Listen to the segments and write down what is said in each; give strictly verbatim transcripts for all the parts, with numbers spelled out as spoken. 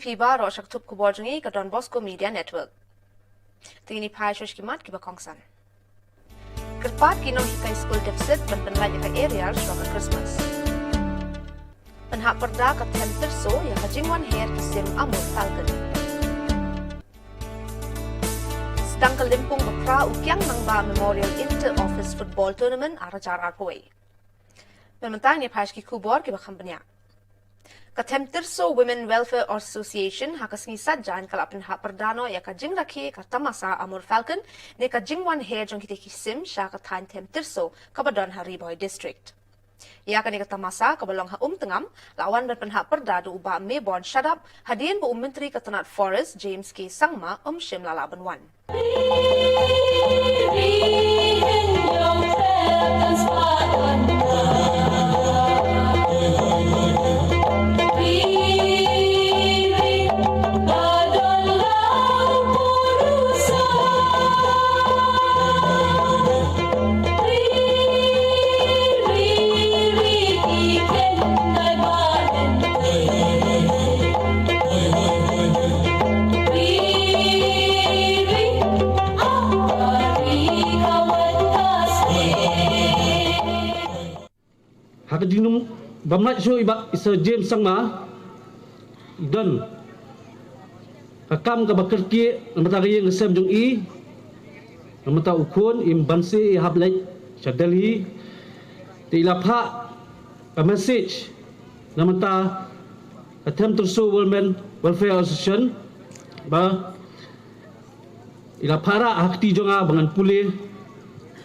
Phi baroh sha ka thup khubor jong ngi ka Don Bosco Media Network. Te ngin ïa phai shuwa sha ki mat kiba kongsan. Kyrpad ki nonghikai skul deficit ban pynlait ïa ka arrear shuwa ka Christmas. Pynhap pyrda ka them Tirso ïa ka jingwan her ki sim Amur Falcon. Sdang ka lympung ba phra u Kiang Nangbah Memorial Inter Office Football Tournament ar hajar arphew wei. Bad mynta ngin ïa phai sha ki khubor kiba kham bniah. Ka them Tirso Women Welfare Association ha ka sngi Saitjaiñ ka la pynhap pyrda noh ïa ka jingrakhe ka tamasa Amur Falcon ne ka jingwan her jong kita ki sim sha ka thaiñ them Tirso kaba don ha Ri Bhoi District. Ïa kane ka tamasa kaba long ha Umtngam la wan ban pynhap pyrda da u Bah Maybon Shadap hadien ba u Myntri ka tnat Forest James K Sangma um shym la lah ban wan. Ha ka jingnum bam lait shuh i Bah i Sir James Sangma i don ka kam kaba kyrkieh na bynta ka ïing ka sem jong i, na bynta u khun i Bansi i hap leit sha Delhi. Te i la phah ka message na bynta ka them Tirso Women Welfare Association ba i la phah rah ha kti jong nga ba ngan pule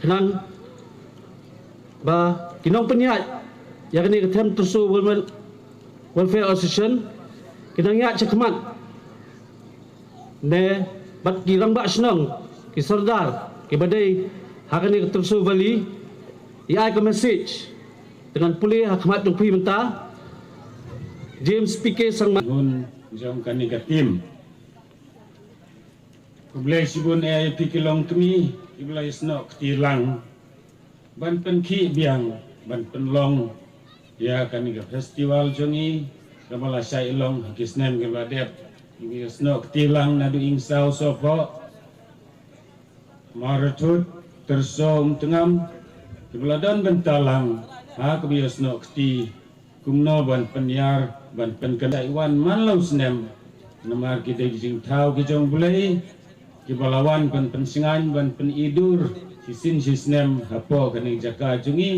khnang ba ki nongpynïaid ïa kane ka them Tirso Women Welfare Association ki nang ïaid shakhmat ne bad ki rangbah shnong, ki sordar kiba dei ha kane ka Tirso Valley, i ai ka message. Te ngan pule ha khmat jong phi mynta. James P K Sangma, ngun jong kane ka team. Khublei shibun ïa phi ki longkmie kiba la ïasnoh kti lang ban pynkhih biang ban pynlong ïa kane ka festival jong ngi kaba la shah long ha ki snem kiba la dep. Ngi ïasnoh kti lang naduh Ingsaw, Sohphoh, Mawryntut, Tirso, Umtngam kiba la don bynta lang ha kaba ïasnoh kti kumno ban pynïar ban pynkyndai wan man la u snem. Namar ki dei ki jingthaw ki jong U Blei kiba la wan ban pynshngaiñ ban pyni dur shisien shisnem hapoh kane ka jaka jong ngi.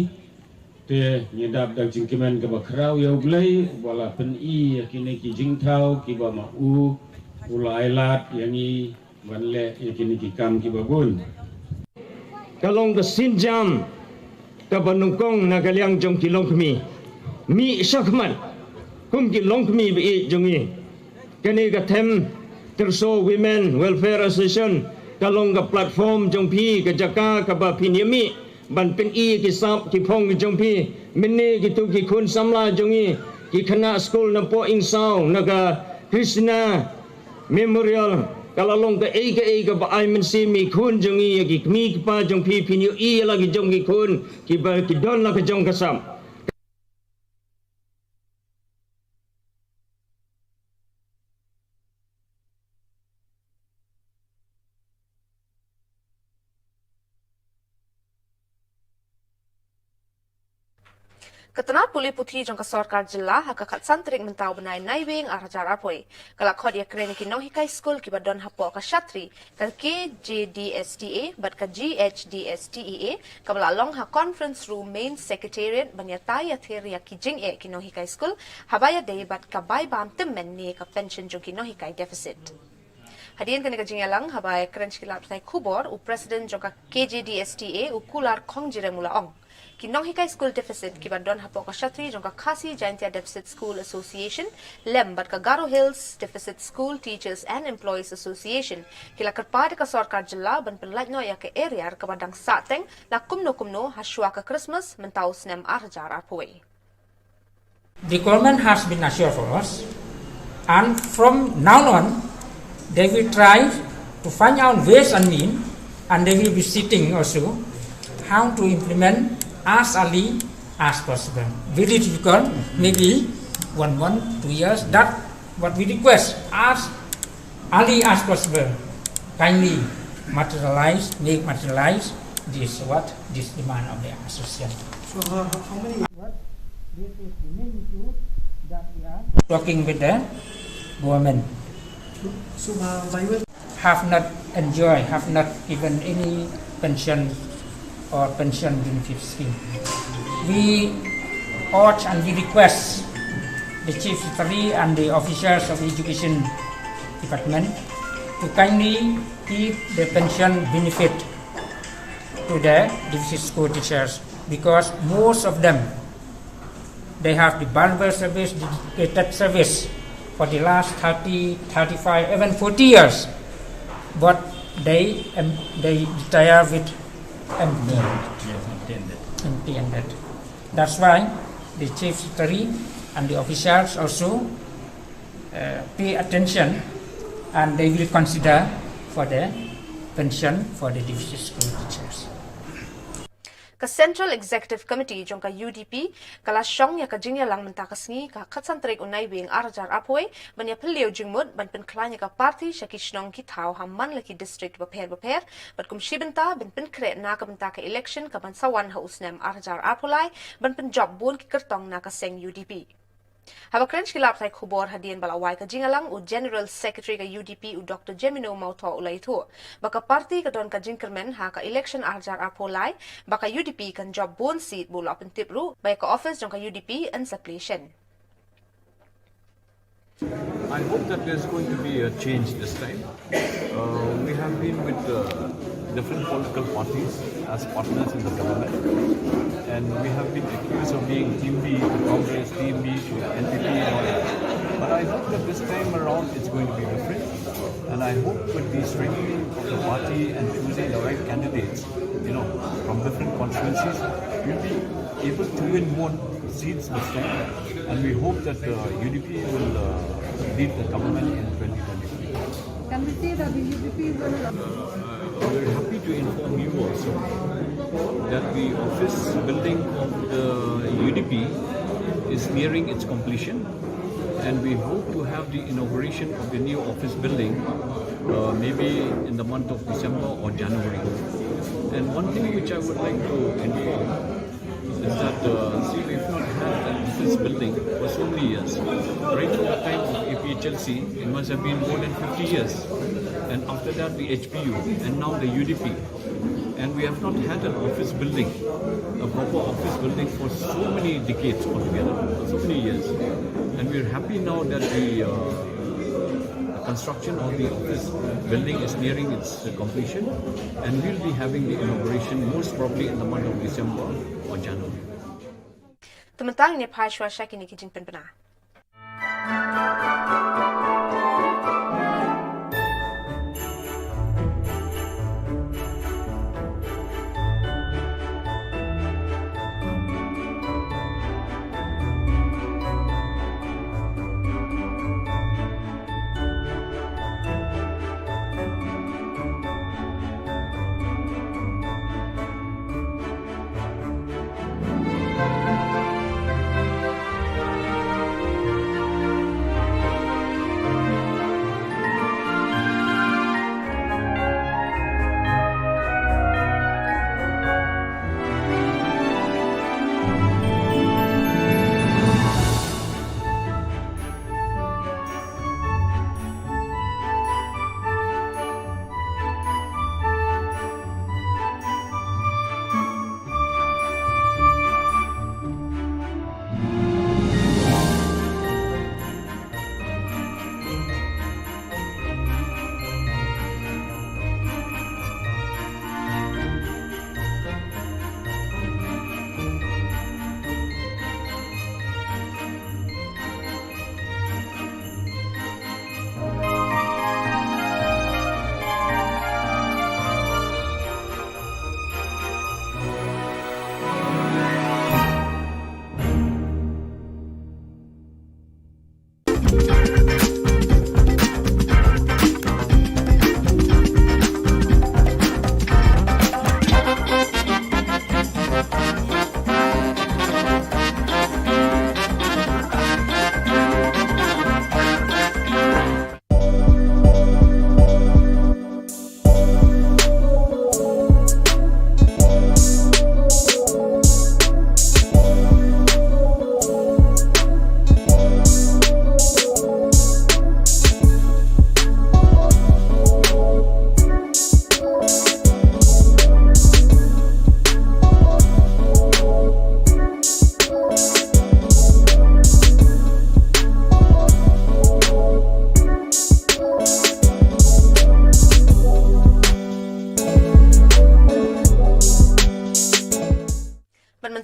Te ngi dap da ka jingkmen kaba khraw ïa U Blei uba la pyni ïa kine ki jingthaw kiba ma u u la ai lad ïa ngi ban leh ïa kine ki kam kiba bun. Ka long ka sienjam kaba nyngkong na ka liang jong ki longkmie. Mih shakhmat kum ki longkmie ba ïeit jong ngi. Kane ka them Tirso Women Welfare Association ka long ka platform jong phi, ka jaka kaba phin ïa mih ban pyni ki sap ki phong ki jong phi. Mynne kito ki khun samla jong ngi ki khynnah skul na poh Ingsaw na ka Krishna Memorial ka la long kaei kaei kaba ai mynsiem ïa ki khun jong ngi, ïa ki kmie ki kpa jong phi. Phin ïohi ïa la ki jong ki khun kiba ki don la ka jong ka sap. Ka tnat pule puthi jong ka sorkar jylla ha ka khatsan tarik mynta u bnai Naiwieng ar hajar arphew wei ka la khot ïakren ïa ki nonghikai skul kiba don hapoh ka shatri ka K J D S T A bad ka G H D S T A A kaba la long ha conference room main secretariat ban ïatai ïather ïa ki jingeh ki nonghikai skul haba ïadei bad ka bai bam tymmen ne ka pension jong ki nonghikai deficit. Hadien kane ka jingïalang haba ïakren sha ki lad pathai khubor u president jong ka K J D S T A u Kular Khongjirem u la ong ki nonghikai skul deficit kiba don hapoh ka shatri jong ka Khasi Jaintia Deficit School Association lem bad ka Garo Hills Deficit School Teachers and Employees Association ki la kyrpad ïa ka sorkar jylla ban pynlait noh ïa ka arrear kaba dang sahteng la kumno kumno ha shuwa ka Christmas mynta u snem ar hajar arphew wei. The government has been assured for us, and from now on, they will try to find out ways and means, and they will be sitting also how to implement as early as possible. Very difficult, maybe one month, two years, that What we request as early as possible, kindly materialize, make materialize this what, this demand of the association. So how, how many? What? This is the main issue that we are talking with the government. So, so, uh, by when? Have not enjoyed, have not given any pension or pension benefit scheme. We urge and we request the Chief Secretary and the officers of Education Department to kindly give the pension benefit to the deficit school teachers, because most of them, they have the valuable service, dedicated service for the last thirty, thirty-five, even forty years, but they, um, they retire with empty, empty handed. That's why the Chief Secretary and the officials also, uh, pay attention, and they will consider for the pension for the deficit school teachers. Ka Central Executive Committee jong ka U D P ka la shong ïa ka jingïalang mynta ka sngi, ka khatsan tarik u Naiwieng ar hajar arphew wei, ban ïa phylliew jingmut ban pynkhlaiñ ïa ka party sha ki shnong ki thaw ha man la ki district bapher bapher, bad kum shi bynta ban pynkhreh na ka bynta ka election ka ban sa wan ha u snem ar hajar arphew lai, ban pynjop bun ki kyrtong na ka seng U D P. Haba kren sha ki lad pathai khubor hadien ba la wai ka jingïalang, u General Secretary ka U D P, u Doctor Jemino Mawthoh, u la ïathuh ba ka party ka don ka jingkyrmen ha ka election ar hajar arphew lai, ba ka U D P kan jop bun seat, bad u la pyntip ruh ba ïa ka office jong ka U D P yn sa plie shen. I hope that there's going to be a change this time. Uh, we have been with, uh, different political parties as partners in the government, and we have been accused of being Team B to Congress, Team B to N P P, and all that. But I hope that this time around it's going to be different, and I hope with the strengthening of the party and choosing the right candidates, you know, from different constituencies, we'll be able to win more seats this time, and we hope that, uh, U D P will, uh, lead the government in twenty twenty-three. Can we say that the U D P will, uh, we're happy to inform you also that the office building of the U D P is nearing its completion, and we hope to have the inauguration of the new office building, uh, maybe in the month of December or January. And one thing which I would like to inform is that, uh, see, we've not had an office building for so many years. Right from the time of A P H L C, it must have been more than fifty years. And after that, the H P U, and now the U D P. And we have not had an office building, a proper office building for so many decades altogether, for so many years. And we're happy now that the, uh, the construction of the office building is nearing its, uh, completion, and we'll be having the inauguration most probably in the month of December or January. Te mynta ngin ïa phai shuwa sha kine ki jingpynbna.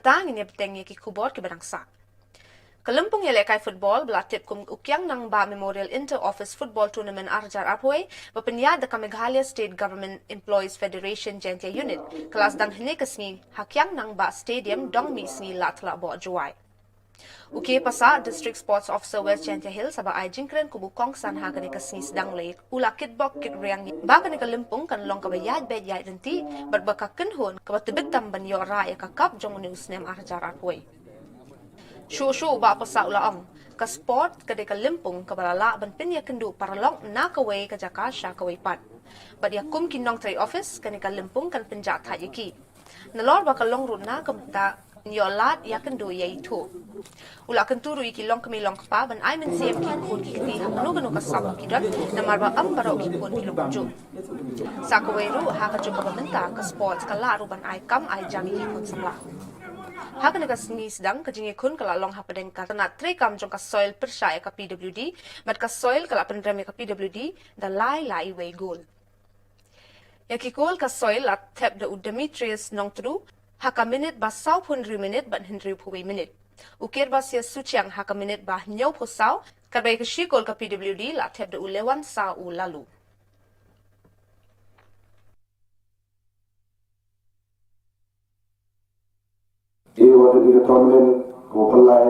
Mynta ngin ïa bteng ïa ki khubor kiba dang sah. Ka lympung ïalehkai football ba la tip kum u Kiang Nangbah Memorial Inter Office Football Tournament ar hajar arphew wei ba pynïaid da ka Meghalaya State Government Employees Federation Jaintia Unit ka la sdang hynne ka sngi ha Kiang Nangbah Stadium, Dongmihsngi, Ladthadlaboh, Jowai. U K Passah, District Sports Officer West Jaintia Hills, haba ai jingkren kum u kongsan ha kane ka sngi sdang lei, u la kitbok kitrwiang ba kane ka lympung kan long kaba ïaid beit ïaid ryntih bad ba ka kynhun kaba tbit tam ban ïoh rah ïa ka kap jong une u snem ar hajar arphew wei. Shuh shuh u Bah Passah u la ong, ka sport ka dei ka lympung kaba la lah ban pynïakynduh paralok na kawei ka jaka sha kawei pat. Bad ïa kum ki nongtrei office, kane ka lympung kan pynjah thait ïa ki. Nalor ba ka long ruh na ka bynta ban ïoh lad ïakynduh ïa i thuh. U la kyntu ruh ïa ki longkmie longkpa ban ai mynsiem ki khun ki kti ha kano kano ka sap ba ki don, namar ba ym baroh ki khun ki long kumjuh. Sa kawei ruh, ha kajuh kaba mynta, ka sport ka lah ruh ban ai kam ai jam ïa ki khun samla. Ha kane ka sngi sdang, ka jingïakhun ka la long hapdeng ka tnat treikam jong ka Soil pyrshah ïa ka P W D, bad ka Soil ka la pynrem ïa ka P W D da lai lai wei gol. Ïa ki gol ka Soil la thep da u Demetrius Nongtdu ha ka minit ba sawphew hynriew minit bad hynriewphew wei minit. U Kerbasius Suchiang ha ka minit ba hynñiewphew saw, katba ïa ka shi gol ka P W D la thep da u Lewan Sa u Lalu. Ïa wa ka dei ka tournament ka wa pynlai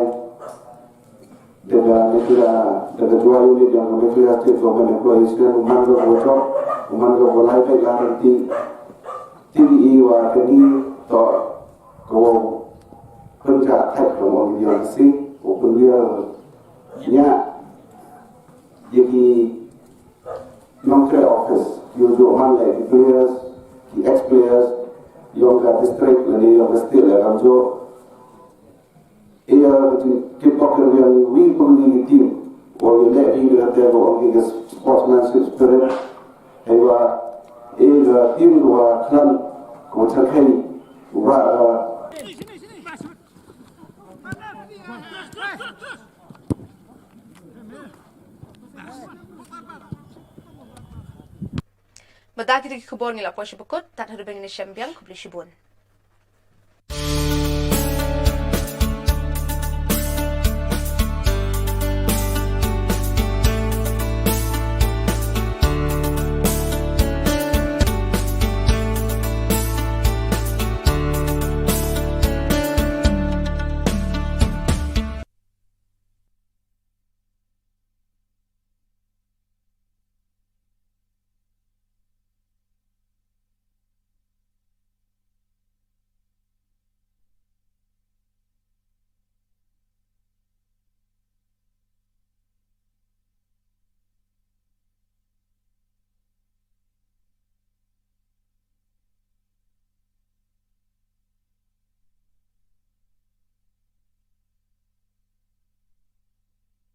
da ka Meghalaya, da ka Jowai Unit jong ka Meghalaya State Government Employees Union, u man ka wa jop, u man ka wa lai peit la ryntih. Te ïa wa ka dei toh ka wa pynjah thait ka wa ngi ïa ka si, wa pynbiang ïa ïa ki nongtrei office, ïa u man leh ki players, ki ex players, ïa ka district lane ïa ka state leh ramjo. Ïa ki pok ïa wi pun ni ki team, wa ïa leh ki ïa te wa ki sportsmanship spirit. Hei wa ïa team wa klan wa chakhei wa Bad da kita ki khubor ngi la poi sha ba kut, tad haduh ba ngin ïashem biang, khublei shibun.